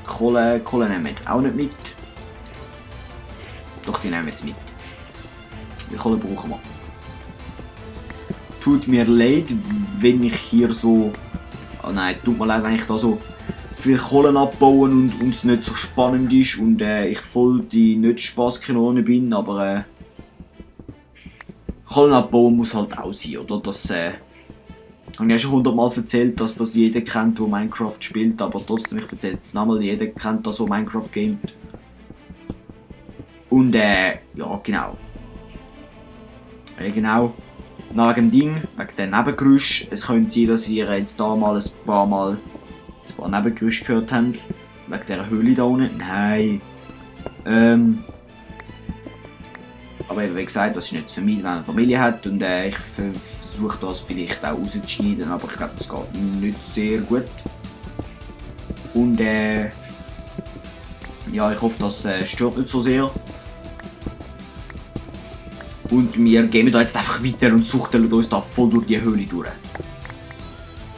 Kohle nehmen wir jetzt auch nicht mit. Doch, die nehmen wir jetzt mit. Die Kohle brauchen wir. Tut mir leid, wenn ich hier so... Oh nein, tut mir leid, wenn ich da so viel Kohlen abbauen und es nicht so spannend ist und ich voll die nicht Spaßkanone bin, aber Kohlen abbauen muss halt auch sein, oder? Das habe ich ja schon 100-mal erzählt, dass das jeder kennt, der Minecraft spielt, aber trotzdem, ich erzähle es nochmal, jeder kennt das, der Minecraft gamet. Und ja, genau. Genau. Nach dem Ding, wegen dem Nebengeräusch. Es könnte sein, dass ihr jetzt da mal ein paar Nebengeräusche gehört habt. Wegen dieser Höhle da unten. Nein. Aber eben, wie gesagt, das ist nicht für mich, wenn man eine Familie hat. Und ich versuche das vielleicht auch rauszuschneiden, aber ich glaube, das geht nicht sehr gut. Und ja, ich hoffe, das stört nicht so sehr. Und wir gehen da jetzt einfach weiter und suchten uns da voll durch die Höhle durch.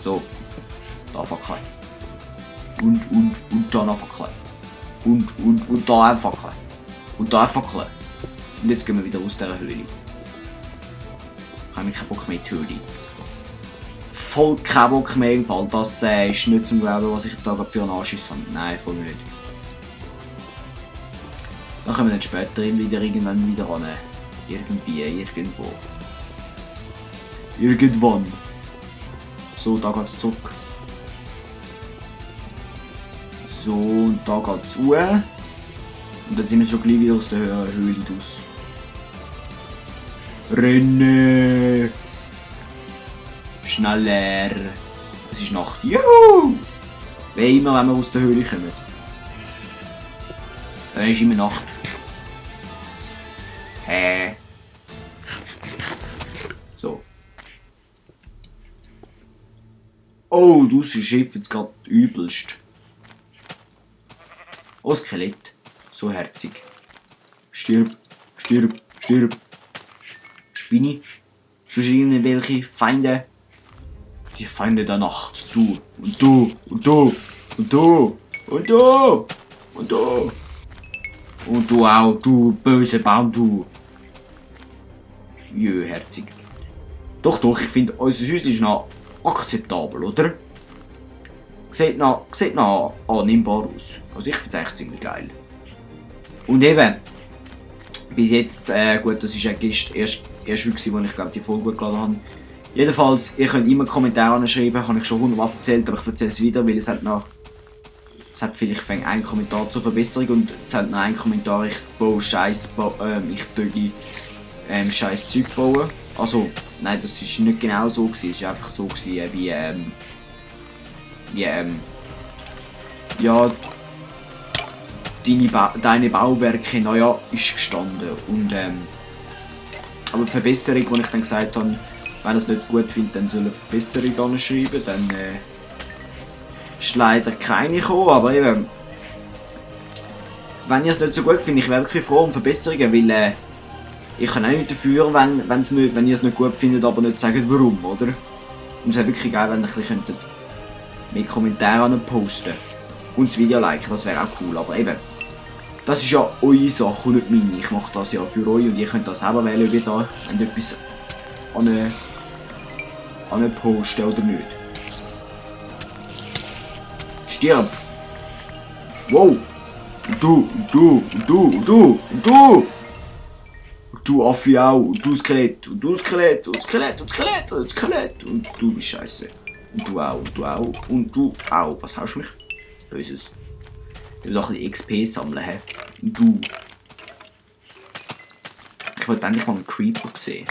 So. Da Fackeln. Und da noch Fackeln. Und da auch Fackeln. Und da auch Fackeln. Und jetzt gehen wir wieder aus dieser Höhle. Ich habe keinen Bock mehr in die Höhle. Voll keinen Bock mehr im Fall. Das ist nicht zum Glauben, was ich jetzt da gerade für einen Anschiss habe. Nein, voll nicht. Da können wir dann später wieder irgendwann wieder ran. Irgendwie, irgendwo. Irgendwann. So, da geht's zurück. So, und da geht's hoch. Und dann sind wir schon gleich wieder aus der Höhle raus. Rennen! Schneller! Es ist Nacht. Juhu! Wie immer, wenn wir aus der Höhle kommen. Dann ist immer Nacht. So. Oh, du Schiff jetzt gerade übelst. Oh, Skelett. So herzig. Stirb, stirb, stirb. Spinni. Sonst irgendwelche Feinde. Die Feinde der Nacht. Du. Und du. Und du. Und du. Und du. Und du. Und du auch, du böse Baum, du. Jö, herzig. Doch, ich finde, unser Häuschen ist noch akzeptabel, oder? Sieht noch annehmbar aus. Also ich finde es eigentlich ziemlich geil. Und eben, bis jetzt, gut, das ist eigentlich erst wirklich, wo ich glaube, die Folge gut geladen habe. Jedenfalls, ihr könnt immer Kommentare schreiben, habe ich schon 100-mal erzählt, aber ich erzähle es wieder, weil es hat vielleicht einen Kommentar zur Verbesserung und es hat noch einen Kommentar, ich baue Scheiß Zeug bauen. Also, nein, das ist nicht genau so gewesen, es war einfach so gewesen, ja, deine Bauwerke, naja, ist gestanden. Und, aber Verbesserung, wo ich dann gesagt habe, wenn er es nicht gut findet, dann soll er Verbesserung anschreiben, dann ist leider keine gekommen, aber eben, wenn ihr es nicht so gut findet, ich wäre wirklich froh um Verbesserungen, weil ich kann auch nicht dafür, wenn ihr es nicht gut findet, aber nicht sagt warum, oder? Und es wäre wirklich geil, wenn ihr ein bisschen mit Kommentaren posten und das Video liken, das wäre auch cool, aber eben, das ist ja eure Sache und nicht meine. Ich mache das ja für euch und ihr könnt das selber wählen, ob ihr da etwas an posten oder nicht. Stirb! Wow! Und du! Und du Affe auch! Und du Skelett! Und du Skelett! Und Skelett! Und Skelett! Und Skelett! Und du bist scheiße! Und du auch! Und du auch! Und du auch! Was haust du mich? Böses! Ich will doch ein bisschen XP sammeln, hä? Und du! Ich wollte endlich mal einen Creeper sehen.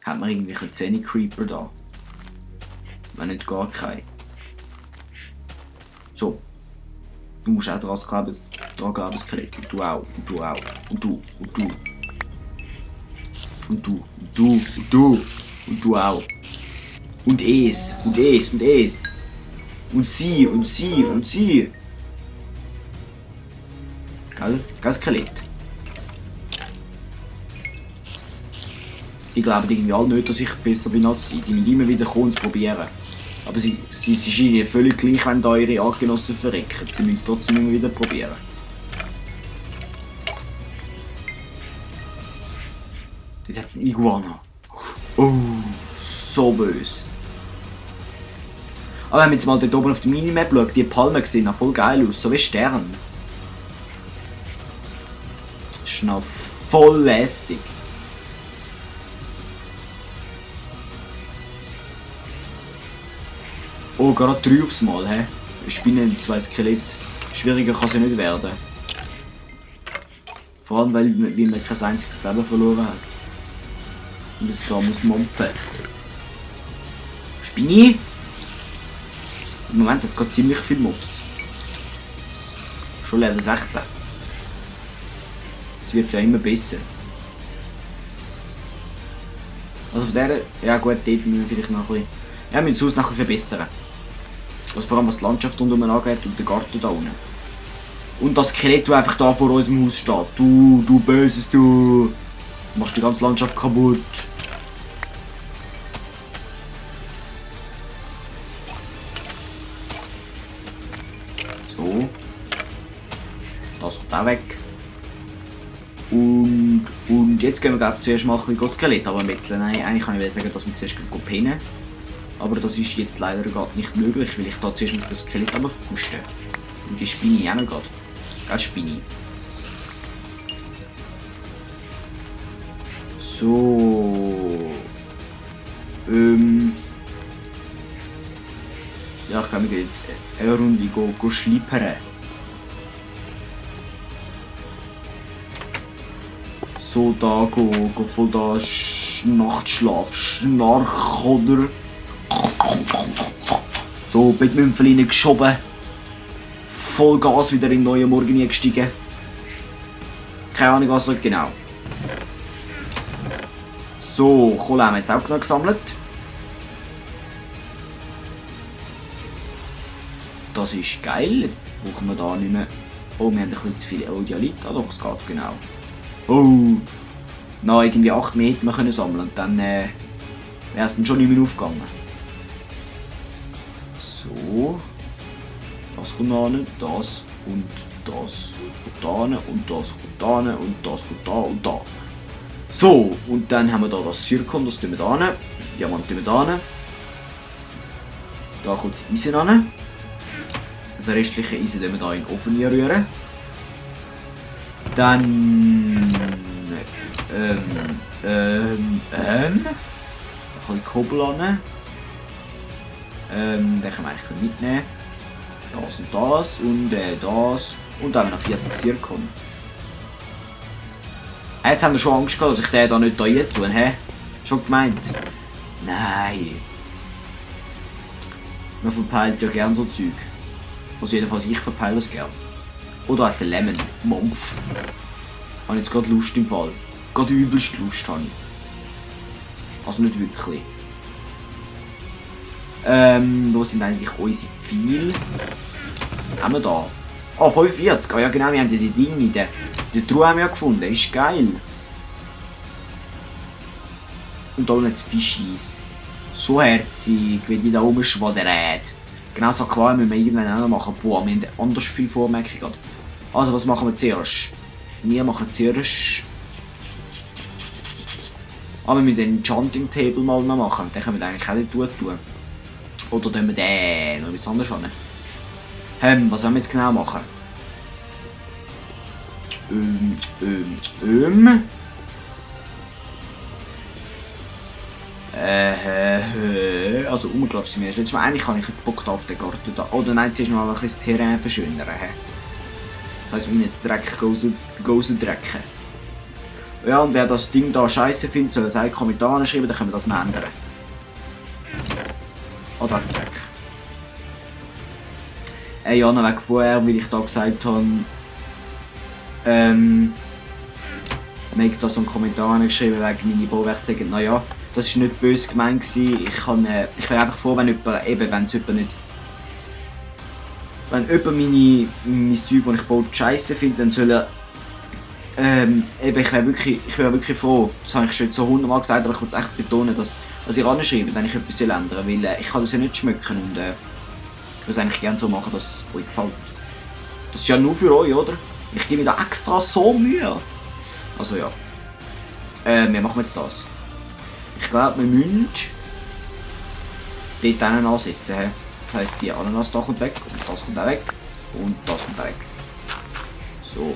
Hat man irgendwelche 10 Creeper da? Wenn nicht gar keine. So. Du musst auch dran glauben, Skelett. Und du auch. Und du auch. Und du. Und du. Und du. Und du. Und du. Und du auch. Und es. Und es. Und es. Und sie. Und sie. Und sie. Gell, Skelett? Die glauben irgendwie alle nicht, dass ich besser bin als sie. Die müssen immer wieder kommen und probieren. Aber sie scheinen völlig gleich, wenn da ihre Artgenossen verrecken. Sie müssen es trotzdem immer wieder probieren. Dort hat es einen Iguana. Oh, so böse. Aber wenn man jetzt mal dort oben auf der Minimap schaut, die Palmen sehen auch voll geil aus, so wie Sterne. Das ist noch voll lässig. Oh, gerade 3 aufs Mal, hä? Spinnen, 2 Skelett. Schwieriger kann es ja nicht werden. Vor allem, weil man kein einziges Leben verloren hat. Und es da muss mampfen. Spinni! Im Moment hat es gerade ziemlich viele Mobs. Schon Level 16. Es wird ja immer besser. Also von der, ja gut, dort müssen wir vielleicht noch ein bisschen, ja, wir müssen das Haus noch ein bisschen verbessern. Also vor allem was die Landschaft rundherum angeht und den Garten da unten. Und das Skelett, das einfach da vor unserem Haus steht. Du Böses, du machst die ganze Landschaft kaputt. So. Das kommt auch weg. Und jetzt gehen wir glaube zuerst mal ein bisschen Skelett abmetzeln. Nein, eigentlich kann ich sagen, dass wir zuerst pennen. Aber das ist jetzt leider gerade nicht möglich, weil ich da zuerst noch das Skelett abfusten. Und die Spinne auch noch gerade. Gell, Spinne? So. Ja, ich glaube, wir gehen jetzt eine Runde go schlippern. So da go voll da Nachtschlaf, Schnarch oder so Bettmümpfel reingeschoben. Voll Gas wieder in den neuen Morgen eingestiegen. Keine Ahnung was genau. So, Kohle haben wir jetzt auch noch gesammelt. Das ist geil, jetzt brauchen wir da nicht mehr. Oh, wir haben ein bisschen zu viel Dialit. Ah doch, es geht genau. Oh, noch irgendwie 8 mehr hätten wir können sammeln und dann wäre es dann schon nicht mehr aufgegangen. So, das kommt da hin, das und das kommt da hin und das kommt da hin und das kommt da und da. So, und dann haben wir da das Zirkon, das tun wir da hin, Diamant tun wir da hin. Da kommt das Eisen hin. Das restliche Eisen tun wir da in den Ofen rühren. Dann ein bisschen Kobbel an. Den können wir eigentlich mitnehmen. Das und das und dann noch 40 Zirkon. Jetzt haben wir schon Angst gehabt, dass ich den da nicht hier tue, hä? Schon gemeint? Nein. Man verpeilt ja gern so Zeug. Also jedenfalls ich verpeile es gern. Oder hat es ein Lemon? Mampf. Habe jetzt gerade Lust im Fall. Gerade übelst Lust habe ich. Also nicht wirklich. Wo sind eigentlich unsere Pfeile? Haben wir da? Oh, 45. Oh ja genau, wir haben ja die Dinge. Die Truhe haben wir ja gefunden. Ist geil. Und da unten das Fischis. So herzig, wie die da oben schwadern. Genau so Aquarium müssen wir irgendwann auch noch machen. Boah, wir haben anders viel vor, merke ich gerade. Also, was machen wir zuerst? Wir machen zuerst... Ah, wir müssen den Enchanting Table mal noch machen. Den können wir eigentlich auch nicht tun. Oder tun wir den noch etwas anderes an? Was wollen wir jetzt genau machen? Also umgeklatscht sind wir. Letztes Mal eigentlich habe ich jetzt Bock auf den Garten da. Oder nein, jetzt ist noch mal ein bisschen das Terrain verschönern. Das heisst, wir müssen jetzt Dreck drecken. Ja, und wer das Ding da scheiße findet, soll es einen Kommentar schreiben, dann können wir das noch ändern. Oder als Dreck. Ja, noch weg vorher, weil ich da gesagt habe, mir da so einen Kommentar geschrieben wegen meiner Bauwerke sagen, naja, das war nicht böse gemeint gewesen. Ich wäre einfach froh, wenn jemand nicht... Wenn jemand mein Zeug, das ich baue, scheiße findet, dann soll er... ich wäre wirklich froh. Das habe ich schon so 100-mal gesagt, aber ich will es echt betonen, dass was ihr anschreibt, wenn ich etwas ändern will, weil ich kann das ja nicht schmücken und ich würde es eigentlich gerne so machen, dass es euch gefällt. Das ist ja nur für euch, oder? Ich gebe mir da extra so Mühe. Also ja. Wir machen jetzt das. Ich glaube, wir müssen dort einen ansetzen. He? Das heisst, die Ananas da kommt weg und das kommt auch weg und das kommt auch weg. So.